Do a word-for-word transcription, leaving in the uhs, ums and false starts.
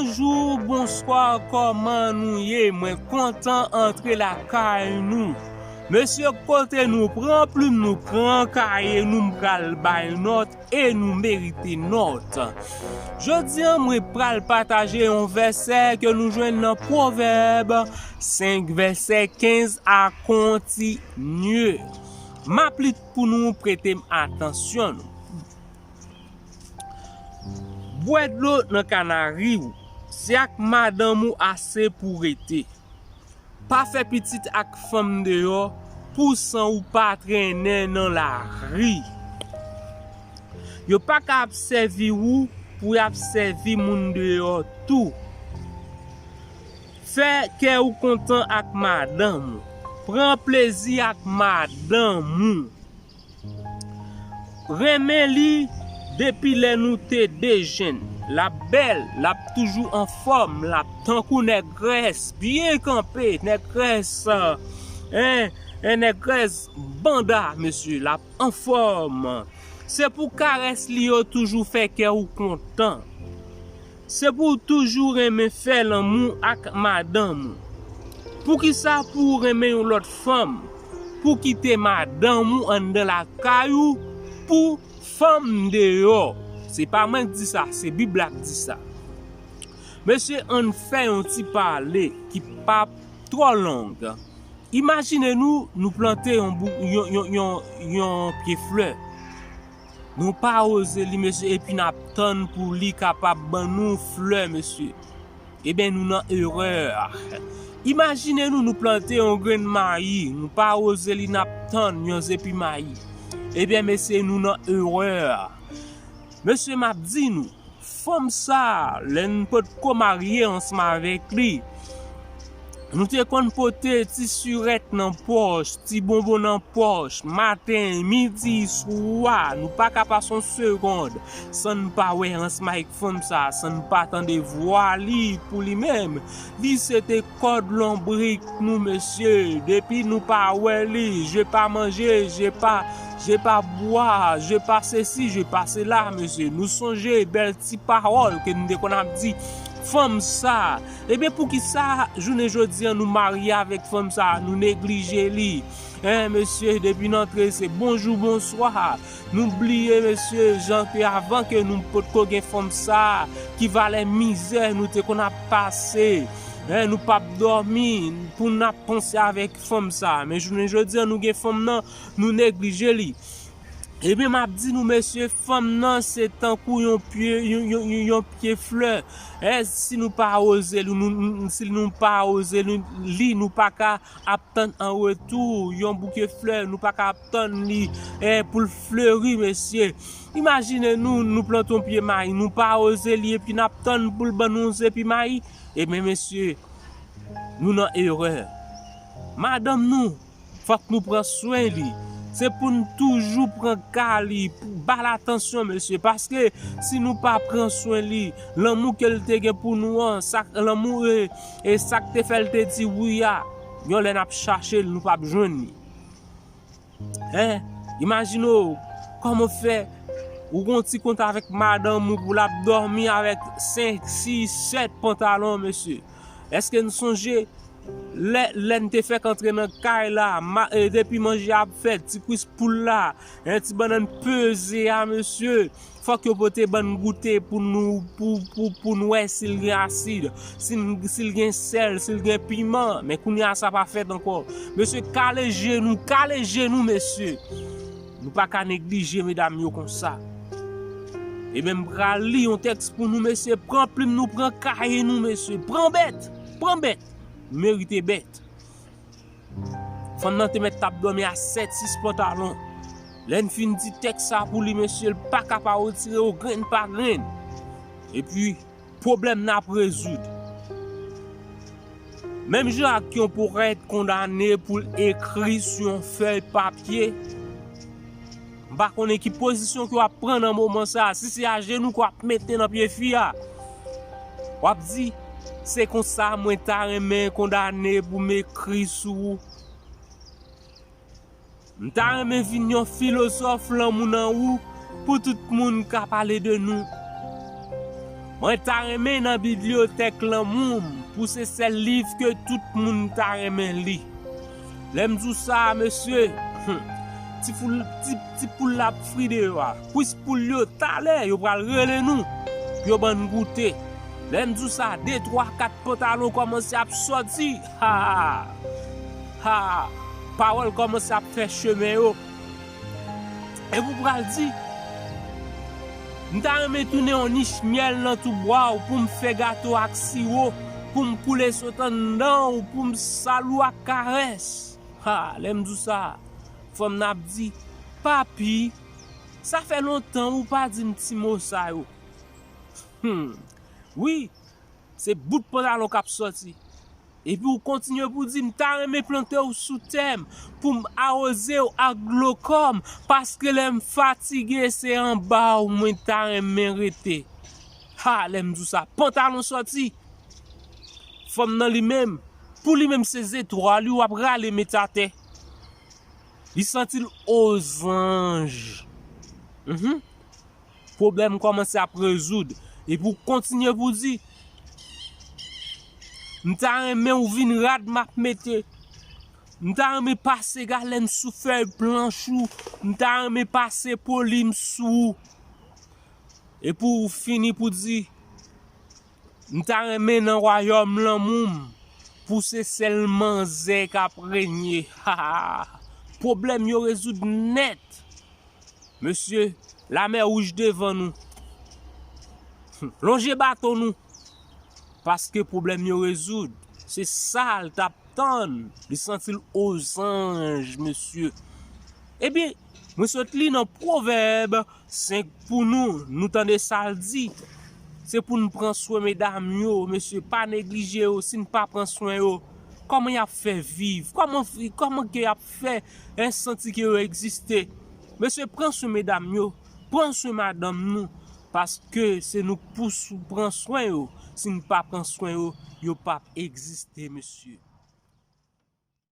Bonjou, bonswa, kòman nou ye? Mwen kontan antre lakay nou. Mesye, kote nou? Pran plim nou, pran kaye nou, m pral bay nòt e nou merite nòt. Jodi a, mwen pral pataje yon vèsè ke nou jwenn nan Pwovèb senk, vèsè kenz a kontinye. M ap li pou nou, prete m atansyon nou. Bwè dlo nan kanari w, se ak madanm ou ase pou rete. Pa fè pitit ak fanm deyò, pou san ou pa trennen nan lari. Yo pa ka ap sèvi ou pou y ap sèvi moun deyò tou. Fè kè ou kontan ak madanm ou. Pran plezi ak madanm ou. Renmen li depi lè nou te de jenn. L ap bèl, l ap toujou anfòm, l ap tankou nègrès, byen kanpe, nègrès, en, en nègrès banda, mesye, l ap anfòm. Se pou karès li yo toujou fè kè ou kontan. Se pou w toujou renmen fè lanmou ak madanm ou. Poukisa pou w renmen yon lòt fanm? Pou kite madanm ou anndan lakay ou pou fanm deyò? Se pa mwen k di sa, se Bib la k di sa. Mesye, ann fè yon ti pale ki p ap twò long. Imajine nou, nou plante yon, bou- yon, yon, yon, yon pye flè. Nou pa woze li, mesye, epi n ap tann pou li kapab ban nou flè, mesye. Ebyen, nou nan erè. Imajine nou, nou plante yon grenn mayi, nou pa woze li, n ap tann yon zepi mayi. Ebyen, mesye, nou nan erè. Mesye, m ap di nou, fanm sa, lè n potko marye ansanm avèk li, nou te konn pote ti sirèt nan pòch, ti bonbon nan pòch, maten, midi, swa, nou pa ka pase yon segond san n pa wè ansanm avèk fanm sa, san n pa tande vwa li pou li menm. Li se te kòd lonbrik nou, mesye. Depi nou pa wè li, je pa manje, je pa, je pa bwa, je pa sesi, je pa sela, mesye. Nou sonje bèl ti pawòl ke nou te konn ap di fanm sa. Ebyen, poukisa jounen jodi a nou marye avèk fanm sa, nou neglije li? Hein, mesye, depi n antre, se bonjou, bonswa. Nou bliye, mesye, jan ke avan ke nou potko gen fanm sa, ki valè mizè nou te konn ap pase. Hein, nou p ap dòmi pou n ap panse avèk fanm sa. Men jounen jodi a, nou gen fanm nan, nou neglije li. Ebyen, m ap di nou, mesye, fanm nan se tankou yon pye, yon, yon, yon, yon pye flè. È, si nou pa woze li, nou, nou, si nou pa woze li, li, nou pa ka ap tann an retou yon bouke flè, nou pa ka ap tann li, è, pou l fleri, mesye. Imajine nou, nou plante yon pye mayi, nou pa woze li, epi n ap tann pou l ban nou yon zepi mayi. Ebyen, mesye, nou nan erè. Madanm nou, fòk nou pran swen li. Se pou n toujou pran ka li, pou ba l atansyon, mesye. Paske si nou pa pran swen li, lanmou ke l te gen pou nou an, sa, lanmou e, e sa k te fè l te di wi a, yon lè n ap chache l, nou p ap jwenn li. Hein? Imajine w, kòman w fè, ou gon ti kont avèk madanm ou pou l ap dòmi avèk senk, sis, sèt pantalon, mesye. Èske n sonje lè, lè n te fèk antre nan kay la, ma, e, depi manje ap fèt, ti kwis poul la, en, ti bannann peze a, mesye, fòk yo pote ban n goute pou nou, pou, pou, pou n wè si l gen asid, si l, si l gen sèl, si l gen piman. Men kounye a, sa pa fèt ankò. Mesye, kale je nou, kale je nou, mesye. Nou pa ka neglije medam yo konsa. Ebyen, m pral li yon tèks pou nou, mesye. Pran plim nou, pran kaye nou, mesye. Pran bèt, pran bèt. Merite bèt. Fanm nan te mèt t ap dòmi a sèt, sis pantalon. Lè n fin di tèks sa pou li, mesye, l pa ka pa retire yo grenn pa grenn. Epi, pwoblèm nan ap rezoud. Menm jan ak yon powèt kondane pou l ekri sou yon fèy papye, m pa konnen ki pozisyon ke w ap pran nan moman sa a. Si se ajenou ke w ap mete nan pye fi a, w ap di, se konsa mwen ta renmen kondane pou m ekri sou ou. M ta renmen vin yon filozòf lanmou nan ou pou tout moun ka pale de nou. Mwen ta renmen nan bibliyotèk lanmou m pou se sèl liv ke tout moun ta renmen li. Lè m di w sa, mesye, hmm, ti poul, ti, ti poul la ap fri deyò a. Kwis poul yo, talè, yo pral rele nou pou yo ban n goute. Lè m di w sa, de, twa, kat pantalon kòmanse ap sòti. Ha! Ha! Pawòl kòmanse ap fè chemen yo. Epi w pral di, m ta renmen tounen yon nich myèl nan toubwa w pou m fè gato ak siwo, pou m koule sot anndan w, pou m sal ou ak karès. Ha, lè m di w sa, fanm nan ap di, papi, sa fè lontan ou pa di m ti mo sa yo. Hmm, wi, se bout pantalon k ap sòti. Epi w kontinye pou di, m ta renmen plante w sou tè m, pou m awoze w ak dlo kò m, paske lè m fatige, se anba w mwen ta renmen rete. Ha, lè m di w sa, pantalon sòti. Fanm nan li menm, pou li menm se zetwal wi w ap rale met atè. Li santi l ozanj. Mhm. Pwoblèm kòmanse ap rezoud. Epi w kontinye pou di, m ta renmen w vin rad m ap mete. M ta renmen pase galèn sou fèy planch ou. M ta renmen pase poli m sou ou. Epi w fini pou di, m ta renmen nan wayòm lanmou m pou se sèl manzè k ap renye. Ha, ha, ha. Pwoblèm yo rezoud nèt. Mesye, lamè wouj devan nou. Lonje baton nou. Paske pwoblèm yo rezoud. Se sa l t ap tann. Li santi l ozanj, mesye. Ebyen, mwen sot li nan Pwovèb senk pou nou. Nou tande sa l di. Se pou n pran swen medam yo, mesye. Pa neglije yo. Si n pa pran swen yo, kòman y ap fè viv? Kòman, kòman ke y ap fè, en, santi ke yo egziste? Mesye, pran swen medam yo, pran swen madanm nou, paske se nou k pou sou-, pran swen yo. Si n pa pran swen yo, yo p ap egziste, mesye.